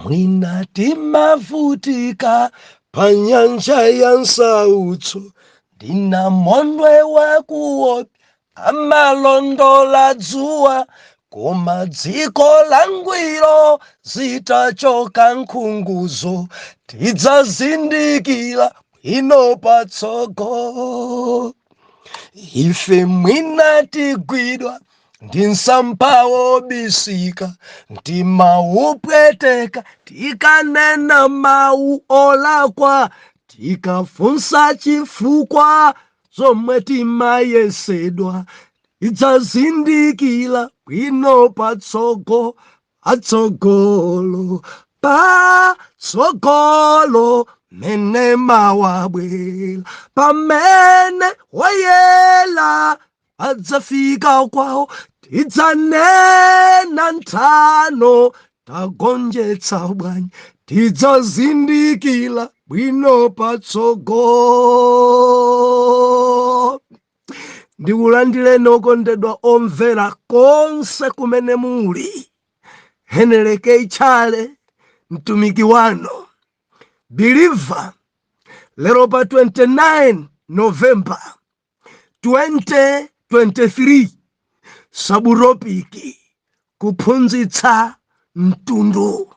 Mwina timavutika pa nyanja ya nsautso, ndi namondwe wakuopsa amalondola dzuwa, koma dziko langwiro zitachoka nkhunguzo tidzazindikira bwino patsogolo. Ife mwina tigwidwa ndi msampha wobisika, mtima upweteka tikanena mawu olakwa, tikafunsa chifukwa zomwe timayesedwa, tidzazindikira bwino patsogo patsogolo patsogolo mene mawabwera, pamene woyera adzafika kwawo, tidzanena nthano tagonjetsa bwanji, tidzazindikira bwino patsogolo. Ndikulandireni okondedwa omvera konse kumene muli. Henry K. Chale, mtumiki wanu believer, lero pa 29 November 2023, subtopic kuphunzitsa mtundu.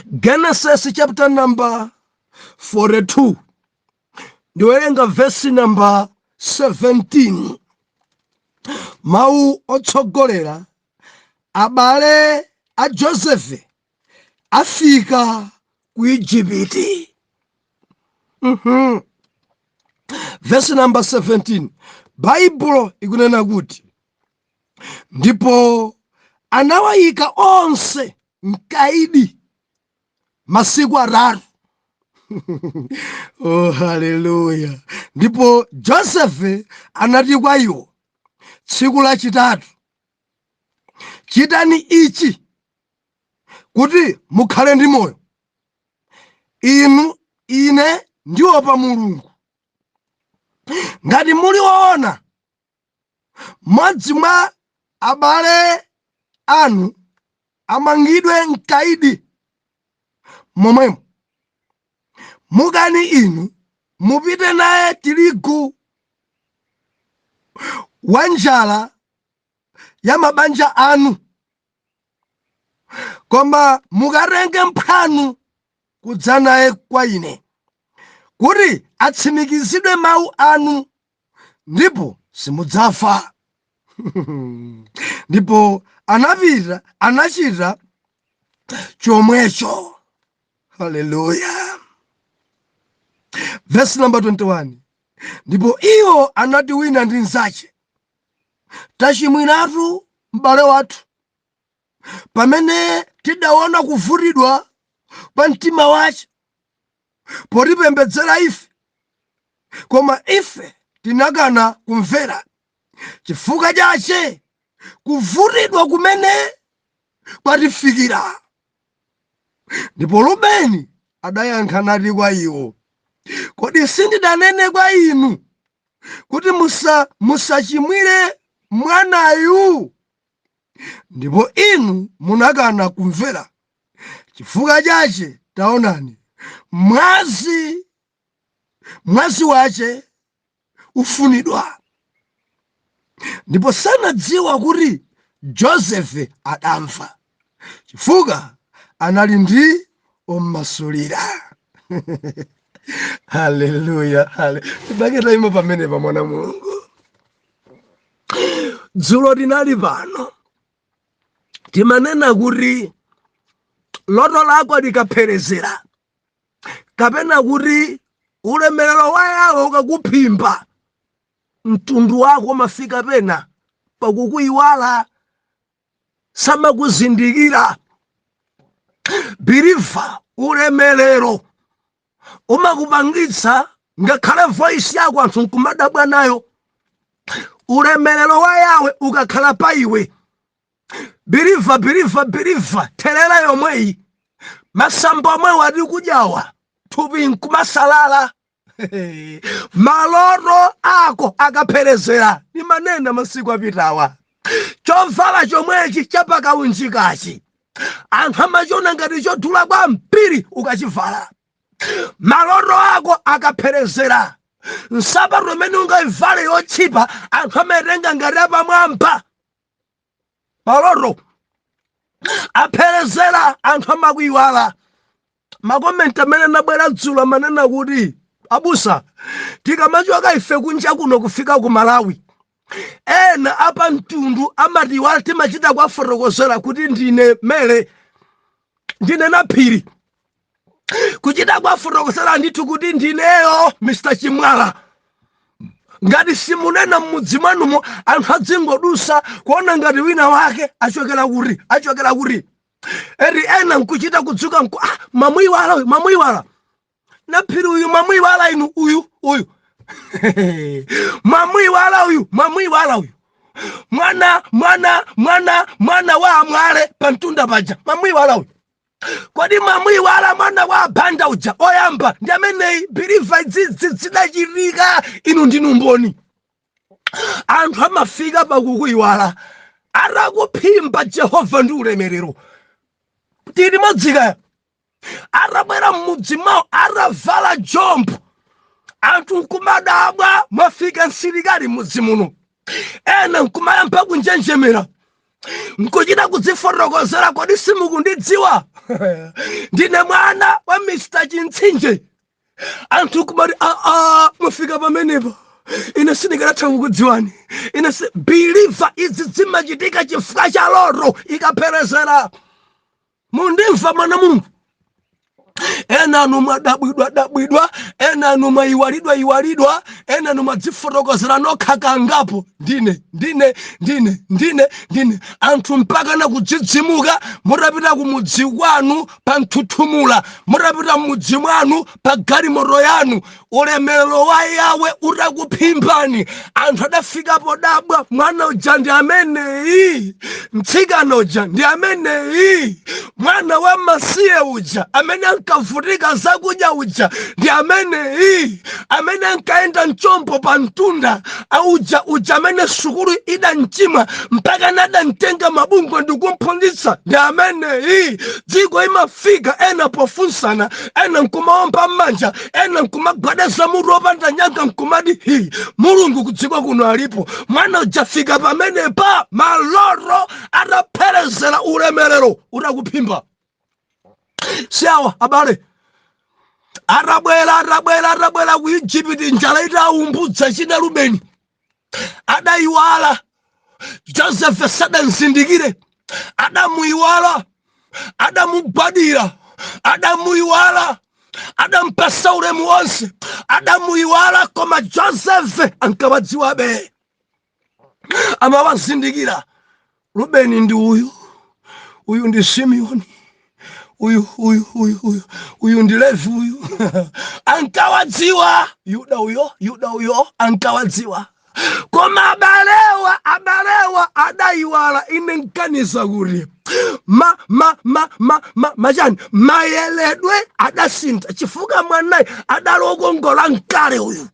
Genesis chapter number 42, ndiwerenga verse number 17. Mawu otsogolera: abale a Josefe afika ku Igupti. Verse number 17, Baibulo ikunena kuti, "Ndipo anawayika onse mkaidi masiku 3." Oh, haleluya! "Ndipo Josefe anati kwa iwo tsiku lachitatu, 'Chitani ichi kuti mukhale ndi moyo inu, ine ndiopa Mulungu. Ngati muli woona, mmodzi mwa abale anu amangidwe mkaidi momwemo. Mukani inu mupite naye tirigu wa njala ya mabanja anu, koma mukatenge mphwanu kudza naye kwa ine, kuti atsimikizidwe mawu anu, ndipo simudzafa.' Ndipo anapita anachita chomwecho." Haleluya! Verse number 21: "Ndipo iwo anati wina ndi mnzache, 'Tachimwiratu m'bale wathu, pamene tidaona kuvutidwa pa mtima wace potipembedzera ife, koma ife tinakana kumvera. Chifukwa chache kuvutidwa kumene kwatifikira.' Ndipo Rubeni adayankha nati kwa iwo, 'Kodi sindidanene kwa inu kuti musachimwire mwanayu? Ndipo inu munakana kumvera. Chifukwa chache taonani, mwazi wache ufunidwa.' Ndipo sanadziwa kuti Josefe adamva, chifukwa anali ndi ommasulira." Haleluya! Tibake tayima pamenepa. Mwana Mulungu, dzulo tinali pano, timanena kuti loto lako likapherezera, kapena kuti ulemerero wa Yawe ukakuphimba, mtundu wako umafika pena pakukuyiwala, samakuzindikira. Believer, ulemerero umakupangitsa ngakhale voice yako anthu nkumadabwa nayo. Ulemerero wa Yawe ukakhala pa iwe, believer, believer, believer, therera yomweyi, masamba omwewo ati kudyawa, thupi nkumasalala. Maloto ako akapherezera, nimanena masiku apitawa, chovala chomwechi chapakaunjikachi. Anthu amachiona ngati chodula kwambiri ukachivala. Maloto ako akapherezera, nsapato imene ungayivale yotchipa anthu amaitenga ngati apamwamba. Maloto apherezera, anthu amakuiwala. Ma comment amene anabwera dzulo amanena kuti, "Abusa, tikamachoka ife kunja kuno kufika ku Malawi, ena apa mtundu amatiwala. Timachita kuwafotokozera kuti ndine mere, ndine Naphiri, kuchita kuwafotokozera ndithu kuti ndineyo Mr Chimwala. Ngati simunena m'mudzi mwanumo, anthu adzingodusa kuona ngati wina wake achokera kuti, achokera kuti." Eri ena nkuchita kudzuka nku, "Ah, mwamuiwala uyu, mwamuiwala Naphiri uyu, mwamuiwala inu, uyu, uyu mwamuiwala uyu, mwamuiwala uyu, mwana, mwana, mwana, mwana wa amwale pamtunda paja, mwamuiwala uyu. Kodi mwamuiwala mwana wa abanda uja oyamba? Ndi ameneyi." Believer, idzidzi zidachitika, inu ndinu mboni. Anthu amafika pakukuiwala atakuphimba Jehova ndi ulemerero. Tili modzika, atabwera m'mudzi mwawo atavala jombo, anthu nkumadabwa, "Mwafika msilikali m'mudzi muno." Ena nkumayamba kunjenjemera, nkuchita kudzifotokozera, "Kodi simukundidziwa? Ndine mwana wa Mr Chintsinje." Anthu kumati, "Aa, mwafika pamenepo? Ine sindingatha kukudziwani ine si." Believer, izi zimachitika chifukwa cha loto ikapherezera. Mundimva, mwana Mulungu? Ena anu mwadabwidwa dabwidwa, ena anu mwayiwalidwa iwalidwa, ena anu mwadzifotokozera nokha kangapo, "Ndine, ndine, ndine, ndine, ndine." Anthu mpaka na kudzidzimuka mutapita kumudzi kwanu pa nthuthumula, mutapita m'mudzi mwanu pa galimoto yanu, ulemerero wa Yawe utakuphimbani. Anthu adafika podabwa, "Mwana uja ndi ameneyi? Mtsikana uja ndi ameneyi? Mwana wa masiye uja amene ankavutika zakudya uja ndi ameneyi? Amene ankayenda mchombo pa mtunda auja, uja amene sukulu idamchimwa mpaka nadamtenga mabungwe ndikumphunzitsa ndi ameneyi?" Dziko imafika ena pofunsana, ena nkumaomba m'manja, ena nkumagwadeza mutu wopanda nyanga, nkumati, "Hi, Mulungu kudziko kuno alipo. Mwana ujafika pamenepa." Maloto atapherezera, ulemerero utakuphimba. Si awa abale atabwera, atabwera, atabwera ku Igupti, njala itaumbudza china, Rubeni adayiwala Joseph, sadanzindikire, adamuyiwala, adamugwadira, adamuyiwala, adampasa ulemu wonse, adamuyiwala. Koma Joseph ankawadziwabe, amawazindikira. Rubeni ndi uyu, uyu ndi Simeoni, uyu, uyu, uyu, uyu, uyu ndi Levi uyu. Ankawadziwa. Yuda uyo, Yuda uyo, ankawadziwa. Koma abalewa, abalewa adayiwala. Ine nkaniza kuti ma ma ma ma ma machani mayeledwe adasintha, chifukwa mwanayi adali okongola mkale uyu.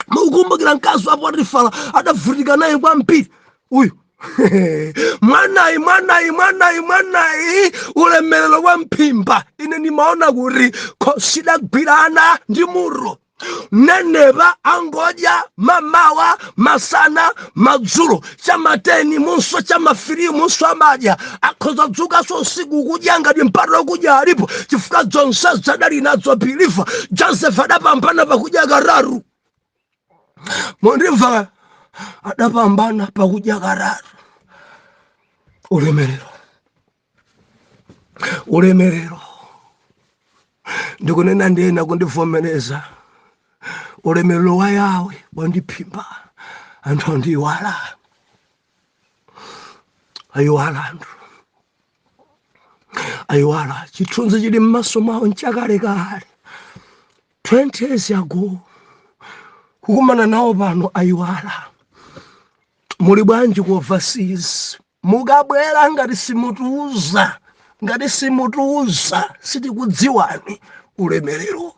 Mukukumbukira mkazi wa Potifara adavutika naye kwambiri uyu mwanayi, mwanayi, mwanayi, mwanayi, ulemerero wa mphimba. Ine ndimaona kuti khosidagwirana ndi muro nenepa, angodya mamawa, masana, madzulo, chamateni munso, chamafiri munso amadya, akhoza dzukanso usiku kudya ngati mpata wokudya alipo, chifukwa zonse zadali nazo. Believer, Joseph adapambana pakudya kararu. Mondimva? Adapambana pakudya kararu. Ulemerero, ulemerero. Ndikunena ndiyena kundivomereza, ulemerero wa Yawe wandiphimba, anthu andiyiwala, ayiwala anthu, ayiwala. Chithunzi chili m'maso mwawo nchakalekale, 20 years ago. Kukumana nawo pano, ayiwala. Muli bwanji ku overseas? Mukabwera, ngati simutiuza, ngati simutiuza, sitikudziwani. Ulemerero,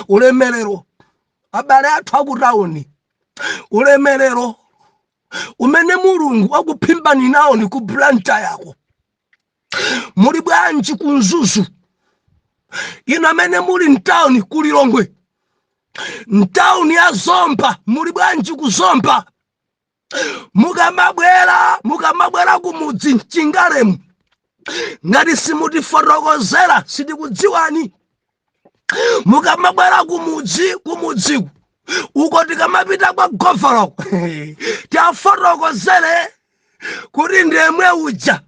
ulemerero. Abale athu akutawuni, ulemerero. Umene Mulungu akuphimbani nawo ni ku Blantyre yako. Muli bwanji ku Mzuzu? Inu amene muli mtawuni ku Lilongwe, mtawuni ya Zomba, muli bwanji ku Zomba? Mukamabwera kumudzi mchingalemu, ngati simutifotokozera sitikudziwani. Mukamabwera kumudzi, kumudziku uko, tikamapita kwa govoloko, tiafotokozere kuti ndemwe uja.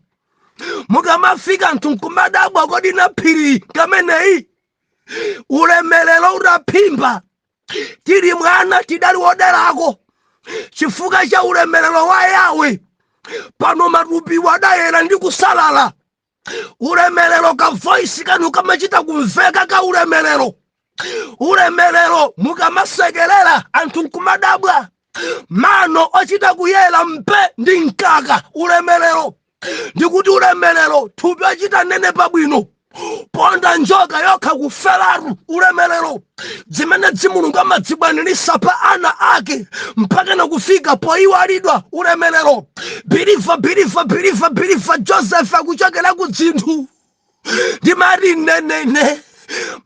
Mukamafika anthu nkumadabwa, kodi na phiri kameneyi? Ulemerero utaphimba. Tili mwana tidali woderako chifukwa cha ulemerero wa Yawe. Pano matupi wadayera ndi kusalala. Ulemerero, ka voice kanu kamachita kumveka ka ulemerero. Ulemerero, mukamasekerera anthu nkumadabwa, mano ochita kuyera mpe ndi mkaka. Ulemerero, ndikuti ulemerero, thupi ochita nene pabwino, ponda njoka yokha kuferatu. Ulemerero, zimene dzimulungu amadzibwanirisa pa ana ake mpaka nakufika poyiwalidwa. Ulemerero, believer, believer, believer, believer, Joseph akuchokera ku dzinthu. Ndimati nenene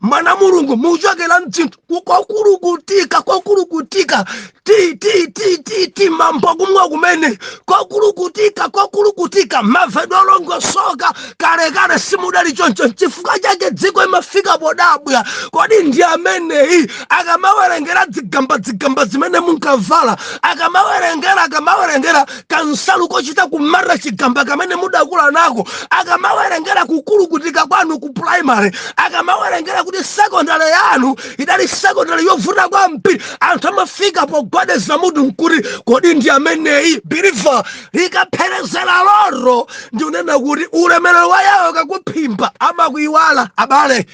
mwana Mulungu mukuchokera mdzinthu kokulukutika, kokulukutika, ti ti ti ti ti mambo kumwa kumene kokulukutika, kokulukutika, mavedwe olongosoka. Kalekale simudali choncho. Chifukwa chake dziko imafika podabwa, kodi ndi ameneyi? Akamawerengera dzigamba, dzigamba zimene munkavala, akamawerengera kansalu kochita kumata chigamba kamene mudakula nako, akamawerengera kukulukutika kwanu ku primary, akamawerengera kuti secondary yanu idali secondary yovuta kwambiri, anthu amafika pogwadeza mutu nkuti, kodi ndi ameneyi? Believer, likapherezera loro, ndikunena kuti ulemerero wa Yawe kakuphimba, amakuiwala abale,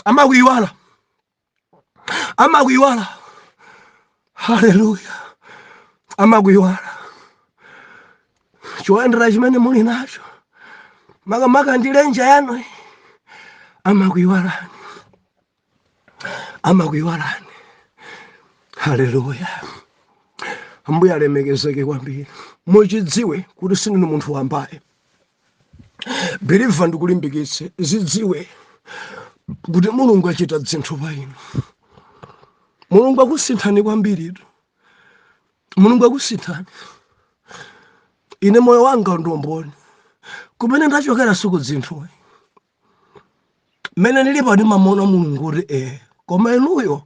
amakuiwala, amakuiwala. Haleluya, amakuiwala. Choyendera chimene muli nacho, makamaka ndi lenja yanu, amakuiwalani, amakuiwalani. Haleluya, Ambuye alemekezeke kwambiri. Muchidziwe kuti sindinu munthu wambaye. Believer, ndikulimbikitse, zidziwe kuti Mulungu achita dzinthu pa inu. Mulungu akusinthani kwambiritu, Mulungu akusinthani. Ine moyo wanga ndomboni kumene ndachokera, sikudzinthu mmene ndilipo. Ndimamona Mulungu kuti koma inuyo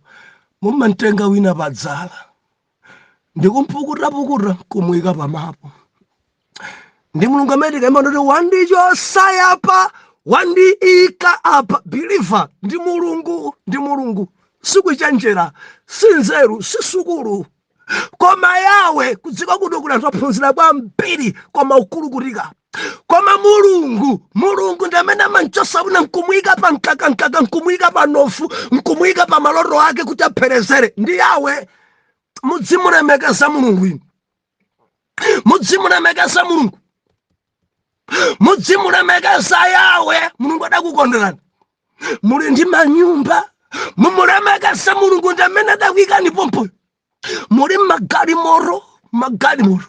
mumantenga wina padzala ndikumpukutapukuta kumuyika pamapo. Ndi Mulungu amene tikaima ndoti wandichosa yapa, wandiika apa. Believer, ndi Mulungu, ndi Mulungu. Sikuchenjera, si nzeru, si sukulu, koma Yawe. Kudziko kuno kuli anthu aphunzira kwambiri koma ukulukutika, koma Mulungu, Mulungu ndi amene amanchosa wina nkumuyika pa mkakankaka, nkumuyika pa nofu, nkumuyika pa maloto ake kuti apherezere. Ndi Yawe. Mudzimulemekeza Mulungu inu, mudzimulemekeza Mulungu, mudzimulemekeza Yawe. Mulungu adakukonderani, muli ndi manyumba, mumulemekeze Mulungu, ndi amene adakuyikani pompoyo. Muli magalimoto, magalimoto,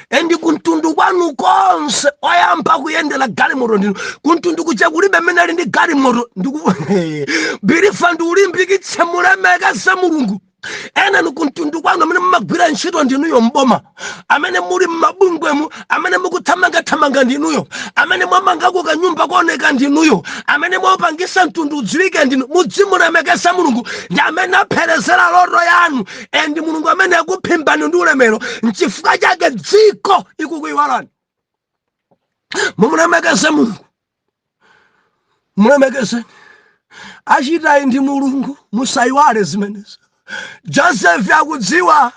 and kumtundu kwanu konse oyamba kuyendera galimoto ndinu. Kumtundu kuja kulibe amene ali ndi galimoto. Ndiku believer, ndiulimbikitse, mulemekeze Mulungu. Ena ni kumtundu kwanu amene mumagwira ntchito ndinuyo mboma, amene muli mmabungwemu, amene mukuthamangathamanga ndinuyo, amene mwamangako kanyumba kooneka ndinuyo, amene mwapangisa mtundu udziwike ndinu. Mudzimulemekeza Mulungu, ndi amene apherezera loto yanu, and Mulungu amene akuphimbani ndi ulemero. Nchifukwa chake dziko ikukuyiwalani. Mumulemekeze Mulungu, mulemekeze. Achitayi ndi Mulungu, musayiwale zimenezo. Joseph akudziwa,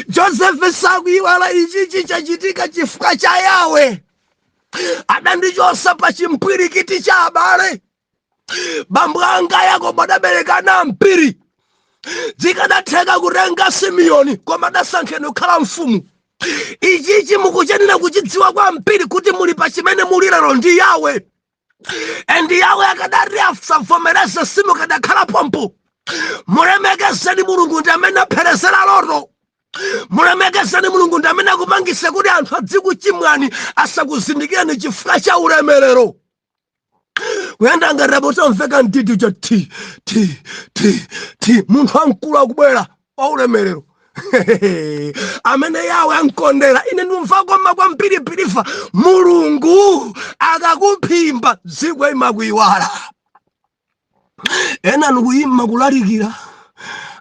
Joseph sakuyiwala ichichi chachitika chifukwa cha Yawe. Adandichosa pa chimpwirikiti cha abale. Bambo anga Yakobo adabereka mpiri, zikadatheka kutenga Simeoni, koma adasankheni kukhala mfumu. Ichichi mukuchenera kuchidziwa kwambiri kuti muli pa chimene muli lero ndi Yawe, and Yawe akadati asavomereze simukadakhala pompo. Mulemekezeni Mulungu, ndi amene apherezera loto. Mulemekezeni Mulungu, ndi amene akupangisa kuti anthu adzikuchimwani asakuzindikireni chifukwa cha ulemerero. Kuyenda ngati apotamveka mdidi cha ti ti ti ti, munthu wamkulu akubwera wa ulemerero amene Yawe ankondera. Ine ndimva koma kwambiri, believer. Mulungu akakuphimba, dziko imakuiwala. Ena nikuyima kulalikira,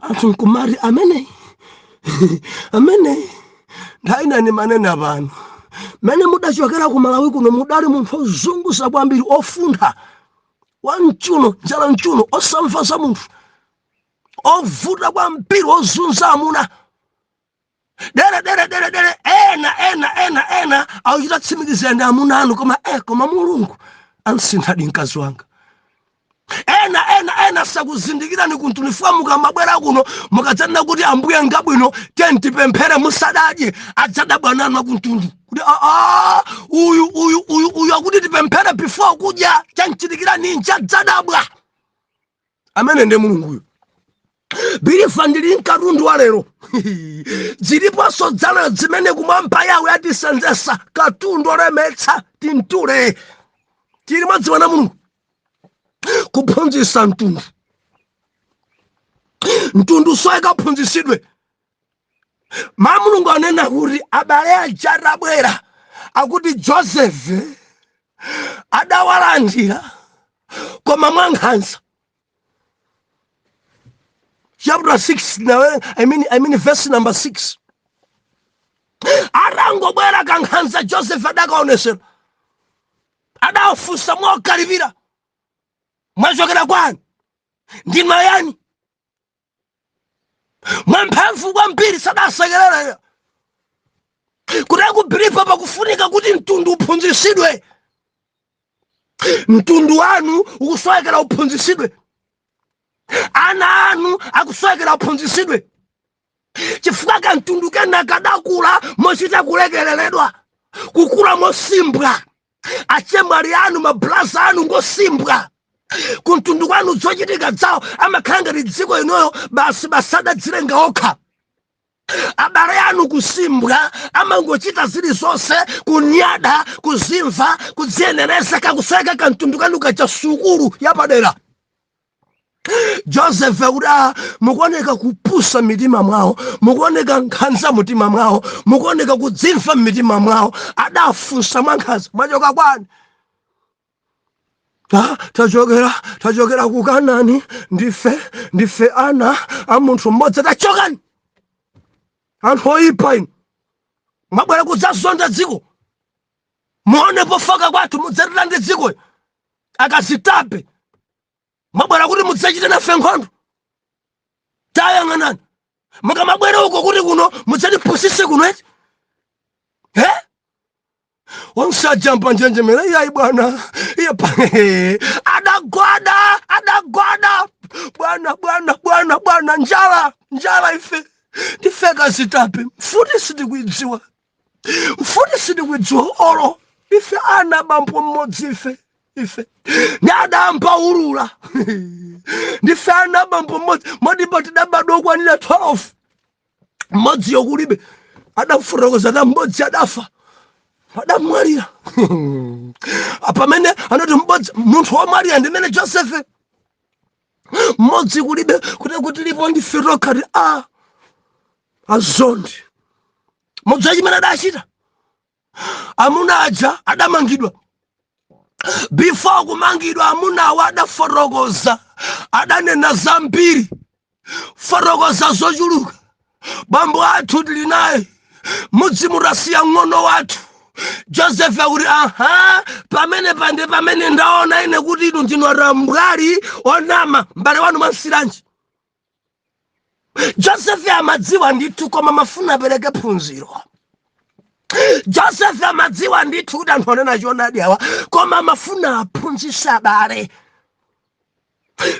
anthu nkumati amene amene. Nthawi nani manena pano, mene mudachokera ku Malawi kuno, mudali munthu ozunguza kwambiri, ofuntha, wamchuno, njala mchuno, osamva za munthu, ovuta kwambiri, ozunza amuna, dere dere dere dere. Ena ena ena ena akuchita tsimikizira ndi amuna anu, koma koma Mulungu ansinthadi mkazi wanga. Ena ena ena sakuzindikirani kuntunifuwa. Mukamabwera kuno, mukadzanena kuti Ambuye ngabwino, tentipemphere musadadye, adzadabwa nanu akuntundu kuti aa, uyu uyu uyu uyu akuti tipemphere before kudya, chanchitikira ninji? Adzadabwa. Amene ndiye Mulunguyo. Believer, ndili mkatundu wa lero, ziliponso dzana zimene kumwamba Yawe atisenzesa katundu olemetsa, tintule tili mwadziwa na Mulungu. Kuphunzitsa mtundu, mtundu soyekaphunzitsidwe ma Mulungu anena kuti abale aja atabwera, akuti Joseph adawalandira koma mwankhanza. Chapter 6 nawe, I mean verse number 6. Atangobwera, kankhanza Joseph adakaonesera, adafunsa mokalipira, "Mwachokera kwani? Ndinu ayani?" Mwamphamvu kwambiri, sadasekerera. Kuti aku believer, pakufunika kuti mtundu uphunzitsidwe. Mtundu wanu ukusowekera uphunzitsidwe, ana anu akusowekera uphunzitsidwe, chifukwa kamtundu kena kadakula mochita kulekereredwa, kukula mosimbwa. Achemwali anu, mablaza anu ngosimbwa kumtundu kwanu. Zochitika zawo amakhala ngati dziko inoyo basi basadadzilenga okha. Abale anu kusimbwa, amangochita zilizonse kunyada, kuzimva, kudziyenereza. Kakusweka kamtundu kanu kacha sukulu yapadera. Joseph kuti, "Ah, mukuoneka kupusa mitima mwawo, mukuoneka nkhanza mutima mwawo, mukuoneka kudzimva mmitima mwawo." Adafunsa mwankhanza, "Mwachoka kwani?" "Ah, tachokera ku Kanani, ndife ana a munthu mmodzi." "Tachokani, anthu oyipa inu! Mwabwera kudzazonda dziko, muone pofaka kwathu, mudzatilande dziko. Akazitape, mwabwera kuti mudzachite nafe nkhondo. Tayang'anani, mukamabwera uko kuti kuno mudzatipusise kuno eti?" He, onse ajampa njenjemera, "Iyayi bwana, iye." Adagwada, adagwada, "Bwana, bwana, bwana, bwana, njala, njala, ife ndife kazitape, mfuti sitikuidziwa, mfuti sitikuidziwa olo, ife ana bambo mmodzi, ife." Ndi adampa ulula, "Ndife ana bambo mmodzi, modipo tidabadwa okwanira 12, mmodzi yokulibe." Adafotokoza ta mmodzi adafa, adamwalira. Pamene anati mmodzi, munthu womwalira ndimene Josefe, mmodzi kulibe, kuti lipo ndife tokha ti a azondi. Mudziwa chimene adachita? Amuna aja adamangidwa. Before kumangidwa, amunawo adafotokoza, adanena zambiri, fotokoza zochuluka. "Bambo athu tili naye, mudzi mutasiya ng'ono wathu." Joseph akuti, "Aha, pamene pande pamene ndaona ine kuti inu ndinu atambwali onama, m'bale wanu mwansiranji?" Joseph amadziwa ndithu, koma mafuna apereke phunziro. Joseph amadziwa ndithu kuti anthu anena choonadi awa, koma amafuna aphunzitse abale.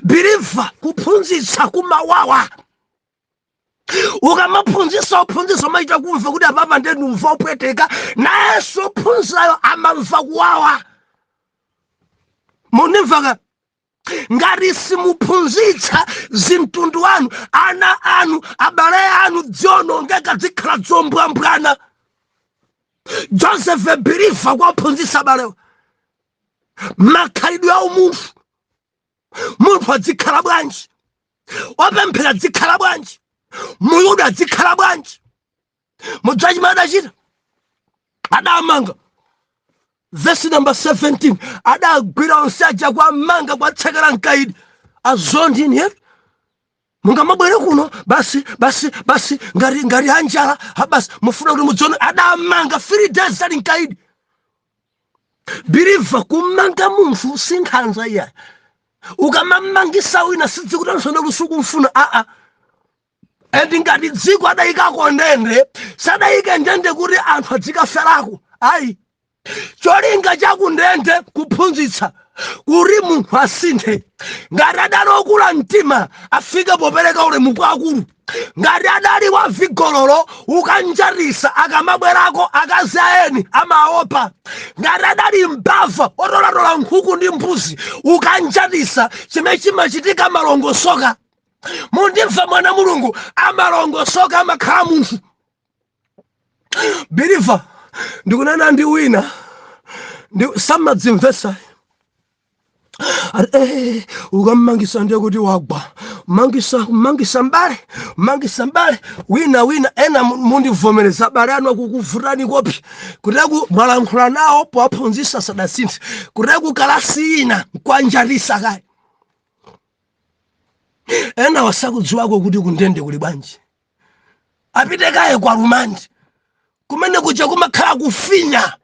Believer, kuphunzitsa kumawawa. Ukamaphunzitsa, uphunzitsa umaita kumva kuti apapa ndendumva upweteka, nayenso ophunzirayo amamva kuwawa. Munimva ka? Ngati simuphunzitsa zimtundu wanu, ana anu, abale anu dzionongeka, dzikhala dzombwambwana. Joseph believer kwaphunzitsa abalewa makhalidwe a umunthu. Munthu adzikhala bwanji? Opemphera adzikhala bwanji? Muyuda adzikhala bwanji? Mudziwa chimene adachita? Adamanga. Vesi number 17, adagwira onse aja, kwamanga, kwatsekera mkaidi. Azondini yetu mungamabwere kuno basi basi basi, ngati anjala ha, basi mufuna kuti mudzione. Adamanga 3 days ali mkaidi. Believer, kumanga munthu si nkhanza iyayi. Ukamamangisa wina sidzikutanso kuti sukumfuna, aa. And ngati dziko adayikako ndende, sadayike ndende kuti anthu adzikaferako, ayi. Cholinga chakundende kuphunzitsa kuti munthu asinthe. Ngati adali okula mtima, afike popereka ulemu kwa akulu. Ngati adali wa vigololo, ukanjatisa, akamabwerako akazi aeni amaopa. Ngati adali mbava otolatola nkhuku ndi mbuzi, ukanjatisa, chimene chimachitika, amalongosoka. Mundimva, mwana Mulungu? Amalongosoka, amakhala munthu. Believer, ndikunena ndi wina ndi samadzimvesa ati ukammangisa ndiye kuti wagwa. Mangisa, mangisa mbale, mangisa mbale. Wina ena mundivomereza, bale anu akukuvutani kopi kuteku mwalankhula nawo powaphunzitsa sadasinthe, kuteku kalasi ina nkwanjatisa kayi. Ena wasakudziwako kuti kundende kuli bwanji, apite kaye kwa remand kumene kuja kumakhala kufinya.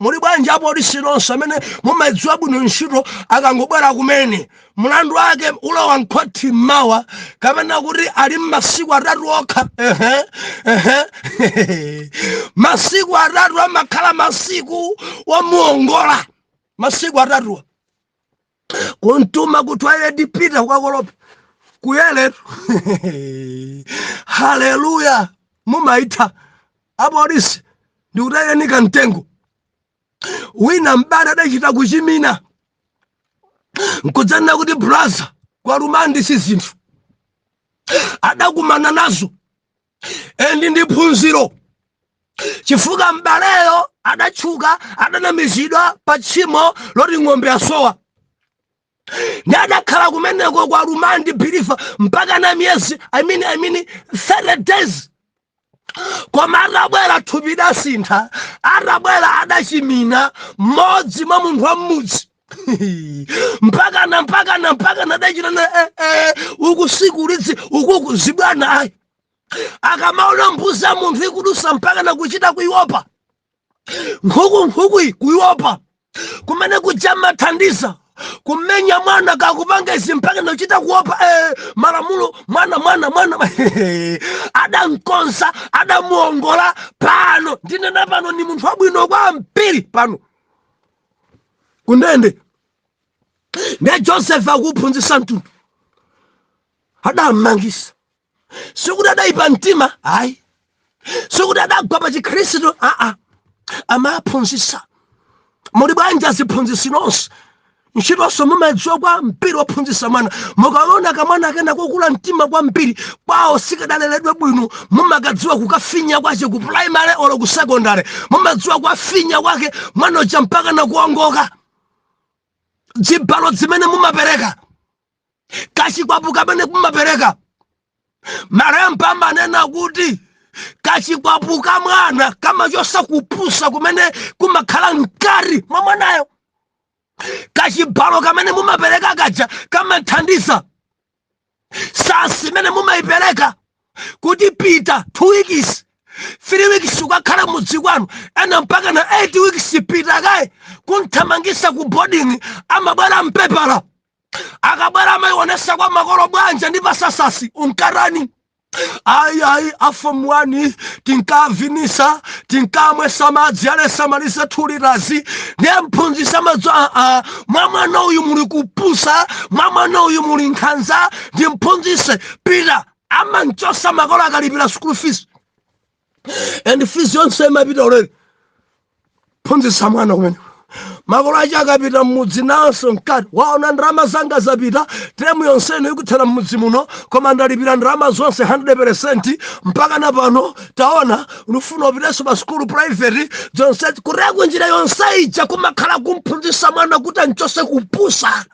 Muli bwanji apolisi nonse amene mumadziwa bwino ntchito? Akangobwera kumene mlandu wake ulowa mkhoti mmawa, kapena kuti ali mmasiku 3 okha, ehe ehe, masiku 3 amakhala masiku wamuongola. Masiku 3 kuntuma ku toilet, pita kukakolopa kuyeletu. Haleluya! Mumaitha apolisi, ndikutayenika mtengo. Wina mbale adachita kuchimina nkudzanena kuti braza, kwa remand si zinthu adakumana nazo, and ndi phunziro, chifukwa mbaleyo adatchuka, adanamizidwa pa tchimo loti ng'ombe yasowa, ndi adakhala kumeneko kwa remand, believer, mpaka na miyezi, I mean 30 days. Koma atabwera, thupi idasintha. Atabwera adachimina mmodzi mwa munthu wa mmudzi, mpakana adachitana uku siku lidzi ukuku zibwana ayi. Akamaona mbuzi ya munthu ikudusa, mpaka na kuchita kuiopa. Nkhuku iyi kuiopa. Kumene kuja mathandiza kumenya mwana, kakupanga izi, mpaka nakuchita kuopa malamulo. Mwana mwana mwana adamkonza, adamuongola. Pano ndinena pano ni munthu wabwino kwambiri pano kundende. Ndiye Joseph akuphunzitsa mtundu, adammangisa. Sikuti adayipa mtima, ayi. Sikuti adagwa pa Chikhristu, aa. Amaphunzitsa. Muli bwanji aziphunzitsi nonse? Ntchitonso mumadziwa kwambiri wophunzitsa mwana. Mukaona kamwana kena kokula mtima kwambiri, kwawo sikadaleredwe bwino, mumakadziwa kukafinya kwache ku primary olo ku secondary. Mumadziwa kwafinya kwake mwana uja mpaka nakuongoka. Dzibalo zimene mumapereka, kachikwapu kamene mumapereka, malemba amanena kuti kachikwapu ka mwana kamachosa kupusa kumene kumakhala mkati mwa mwanayo. Kachibalo kamene mumapereka kaja kamathandiza. Sasi imene mumayipereka kuti pita 2 weeks, 3 weeks, ukakhala mudzi kwanu, ena mpaka na 8 weeks, pita kaye kunthamangisa ku boarding, amabwera mpepala. Akabwera amayionesa kwa makolo: "Bwanja ndi pasasasi unkarani?" "Ayi ayi, a form 1 tinkavinisa, tinkamwesa madzi alesamalisa 2 liters." Ndiye mphunzitsi amadzi: "Aa, mwa mwana uyu muli kupusa, mwa mwana uyu muli nkhanza, ndimphunzitse, pita." Amanchosa makolo akalipira school fees, and fees yonse imapita ulere. Phunzitsa mwana kumene. Makolo ache akapita mmudzi nawonso mkati, waona ndalama zanga zapita, term yonseno ikuthera mmudzi muno, koma ndalipira ndalama zonse 100% mpaka na pano. Taona, ndifuna upitenso pa sukulu private zonse. Kureko njira yonse ija kumakhala kumphunzitsa mwana kuti anchose kupusa.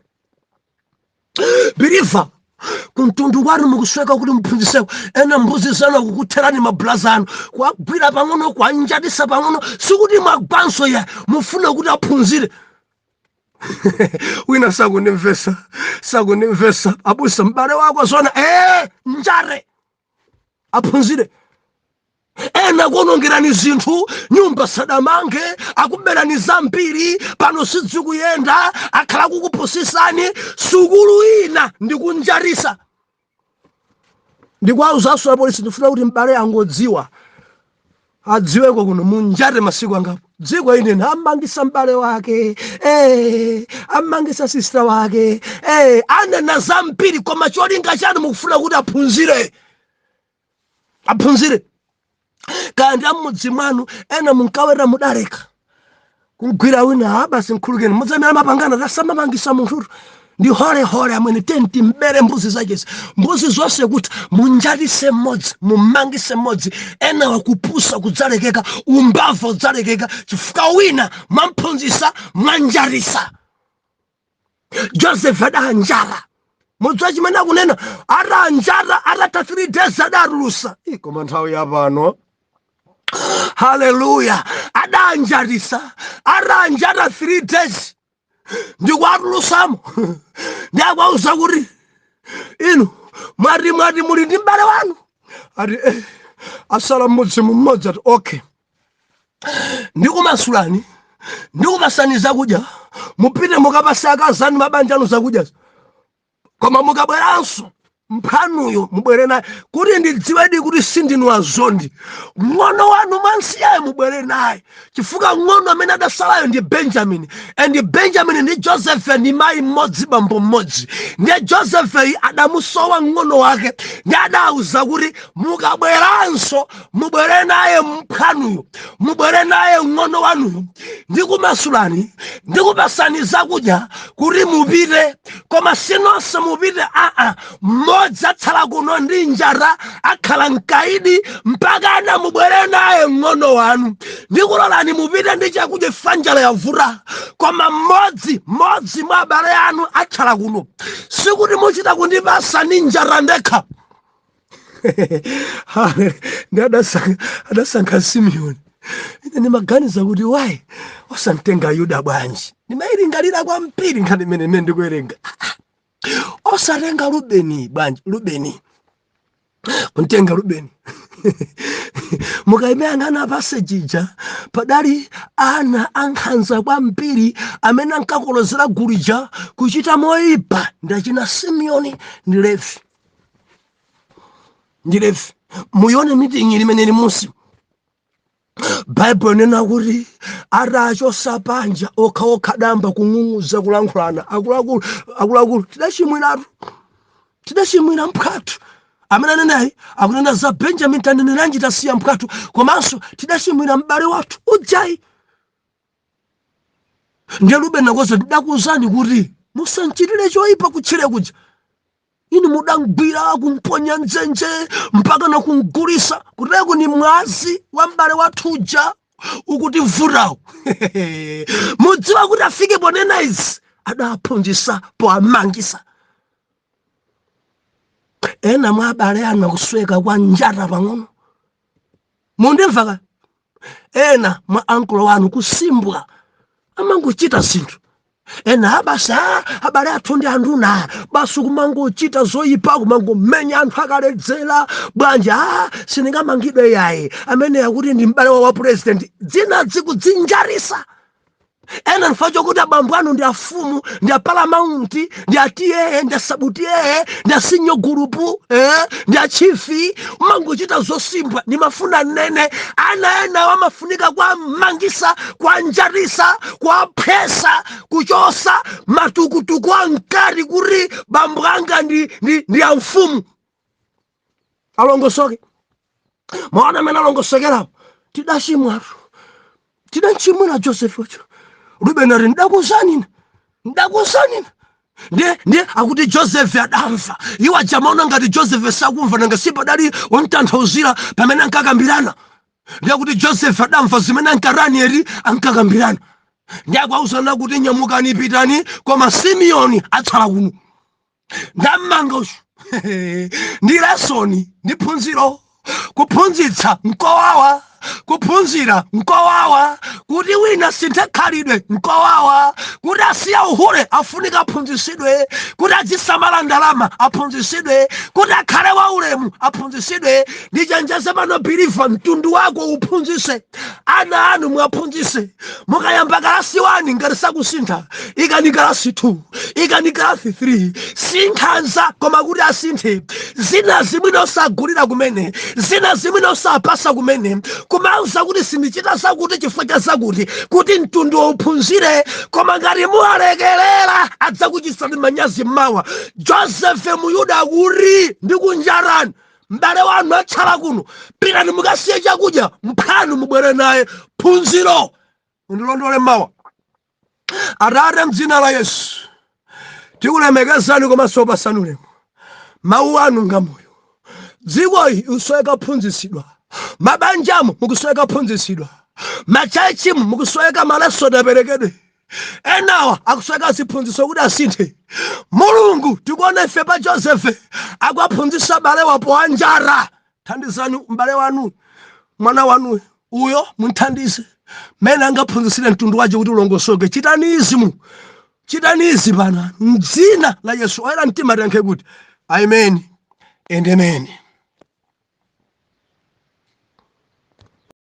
Believer, kumtundu kwanu mukusweka kuti muphunzitseko. Ena mbuzi zanu kukutherani, mabulaza anu kuwagwira pang'ono, kuwanjatisa pang'ono, sikuti mwagwanso ya, mufuna kuti aphunzire. Wina sakundimvesa, sakundimvesa. Abusa, m'bale wako zona njare aphunzire. Ena kuonongerani zinthu, nyumba sadamange, akuberani zambiri, pano sidzikuyenda, akhala kukupusisani. Sukulu ina ndikunjarisa. Ndikuwauzaso apolisi, ndifuna kuti m'bale angodziwa, adziweko kuno, munjate masiku angapo. Dziko ine amangisa m'bale wake, amangisa sister wake, anena zambiri, koma cholinga chanu mukufuna kuti aphunzire, aphunzire. Kandi amudzi mwanu ena munkawera, mudaleka kugwira wina, basi nkhulukeni, mudzamene mapangana tasamamangisa munthutu ndi holehole amwene tenti mbere mbuzi zachezi, mbuzi zonse, kuti munjatise mmodzi, mumangise mmodzi, ena wakupusa kudzalekeka, umbava udzalekeka, chifukwa wina mwamphunzisa, mwanjarisa. Joseph adanjala. Mudziwa chimene akunena? Atanjata, atatha 3 days adatulusa. Koma nthawi yapano, haleluya, adanjarisa, atanjata 3 days ndikuatulusamo, ndiakwauza kuti inu mwati muli ndi m'bale wanu, ati asala mmodzi mmodzi. Ati okay, ndikumasulani, ndikupasani zakudya, mupite mukapase akazanu, mabanja anu zakudya, koma mukabweranso mphanuyo mubwere naye kuti ndidziwedi kuti sindinu azondi. Ng'ono wanu mwansiyayo mubwere naye, chifukwa ng'ono amene adasalayo ndi Benjamin, and Benjamin ndi Joseph ndi mayi mmodzi, bambo mmodzi. Ndiye Joseph adamusowa ng'ono wake, ndi adauza kuti mukabweranso mubwere naye mphwanuyo, mubwere naye ng'ono wanuyo. Ndikumasulani, ndikupasani zakudya kuti mupite, koma sinonse mupite, aa, mmodzi atsala kuno ndi njala, akhala mkaidi mpaka ana mubwere naye ng'ono wanu. Ndikulolani mupite ndi chakudya, ifa njala yavuta, koma mmodzi mmodzi mwa abale anu atsala kuno. Sikuti muchita kundipasa ndi njala ndekha. Ndi adasankha Simeoni. Ine ndimaganiza kuti why osamtenga Yuda bwanji? Ndimayilingalira kwambiri nkhani imene imene ndikuwerenga. Osatenga Rubeni bwanji? Rubeni, kuntenga Rubeni, mukayimeyang'ana passage ija, padali ana ankhanza kwambiri amene ankakolozera gulija kuchita moyipa, ndachina Simeoni ndi Levi, ndi Levi. Muyone meeting limene ili munsi. Baibulo inena kuti atachosa panja okhaokha, damba kung'ung'uza, kulankhulana, akuluakulu, akuluakulu, tidachimwiratu, tidachimwira mphwathu. Amene anenayi akunena za Benjamin. Taneneranji tasiya mphwathu, komanso tidachimwira m'bale wathu ujayi. Ndiye Rubeni nakoza, ndidakuwuzani kuti musanchitire choyipa kutchire kuja, inu mudamgwira kumponya mdzenje mpaka nakumgulisa, kuteko ni mwazi wa m'bale wathu uja ukutivutawo. Mudziwa kuti afike ponena izi, adaphunzitsa poamangisa. Ena mwa abale anu akusweka kwa njata pang'ono, mundimva ka? Ena mwa ankolo wanu kusimbwa, amangochita zinthu. Ena abasa abale athu ndi anduna, basi kumangochita zoyipa, kumangomenya anthu akaledzera. Bwanji? A, sindingamangidwe yayi, amene akuti ndi m'bale wa president. Dzina dzikudzinjarisa. Ena chifukwa chokuti abambo anu ndi afumu, ndi aparamount, ndi a T/A, ndi asub T/A, ndi a senior group, ndi a chief, umangochita zosimbwa. Ndimafuna nene, ana ena wamafunika kwamangisa, kwanjarisa, kwaphesa, kuchosa matukutuku ankati kuti bambo anga ndi amfumu. Alongosoke, maona amene alongosokerapo. Tidachimwatu, tidachimwira Joseph wacho. Rubeni ati, "Ndakuuzani ine, ndakuuzani ine." Ndiye akuti Joseph adamva. Iwo ajamaona ngati Joseph sakumva, nanga sipadali wamtanthauzira pamene ankakambirana. Ndiye akuti Joseph adamva zimene ankaranieri ankakambirana. Ndiye akuwauzana kuti, "Nyamukani, pitani, koma Simeoni atsala kuno, ndammanga uyu." Ndi lesson, ndi phunziro. Kuphunzitsa nkowawa, kuphunzira nkowawa, kuti wina sinthe khalidwe nkowawa, kuti asiya uhule afunika aphunzitsidwe, kuti azisamala ndalama aphunzitsidwe, kuti akhale waulemu aphunzitsidwe. Ndichenjeze pano, believer, mtundu wako uphunzitse, ana anu mwaphunzitse. Mukayamba kalasi 1, ngati sakusintha, ikani kalasi 2, ikani kalasi 3. Sinkhanza, koma kuti asinthe. Zina zimwene osagulira kumene, zina zimwene osapasa kumene, kumauza kuti sindichita zakuti chifukwa cha zakuti, kuti mtundu uphunzire. Koma ngati muwalekelera, adzakuchitsani manyazi mmawa. Joseph Muyuda akuti, "Ndikunjarani, m'bale wanu atsala kuno, pitani mukasiye chakudya mphanu, mubwere naye." Phunziro. Undilondole mawa. Atate, mdzina la Yesu, tikulemekezani komanso pasani ulemu. Mawu anu ngamoyo. Dzikoyi ikusoweka kuphunzitsidwa, mabanjamo mukusoweka kuphunzitsidwa, machachimu mukusoweka ma lesson aperekedwe, enawa akusoweka ziphunzitso kuti asinthe. Mulungu, tikuona ife pa Josefe akuaphunzitsa bale wapo anjara. Thandizani m'bale wanu, mwana wanu uyo, munthandize mmene angaphunzitsire mtundu wace kuti ulongosoke. Chitani izi mu, chitani izi pano, mdzina la Yesu. Oyera mtima tiyankhe kuti amen and amen.